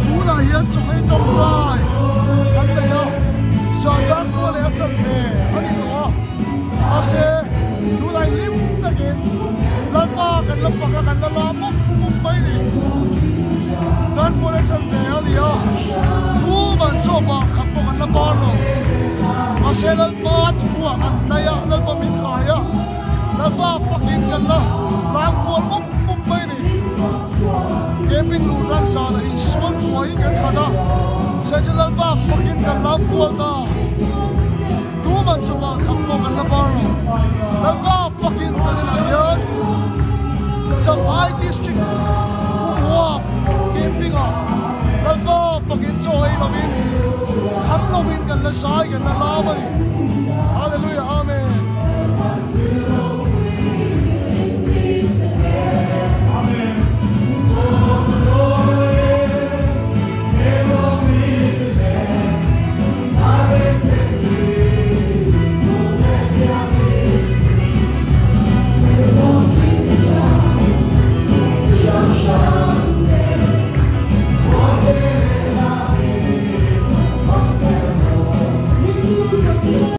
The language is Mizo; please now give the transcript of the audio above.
Tunah hian chawhmeh tawngtai kan nei a, Sangdar khua leh a chanve a ni tawh a, mahse tunah hlim takin Lalpa kan la fak a, kan la la mup mup mai ni. Dar khua leh a chanve a ni a, thu man chaw bak khat pawh kan la bar lo, mahse Lalpa thuah kan hnai a, Lalpa min kai a. Lalpa fakin kan la lam kual mup mup mai a ni. Camping luh ran zanah insual buaiin kan khat a, chhan chu Lalpa fakin kan lam kual ta. Tuman chungah kham pawh kan la bar lo. Lalpa fakin chaninah hian Champhai District Pumhuap Camping ah Lalpa fakin chaw ei lovin, kham lovin kan la zai kan la lam a ni. Hallelujah.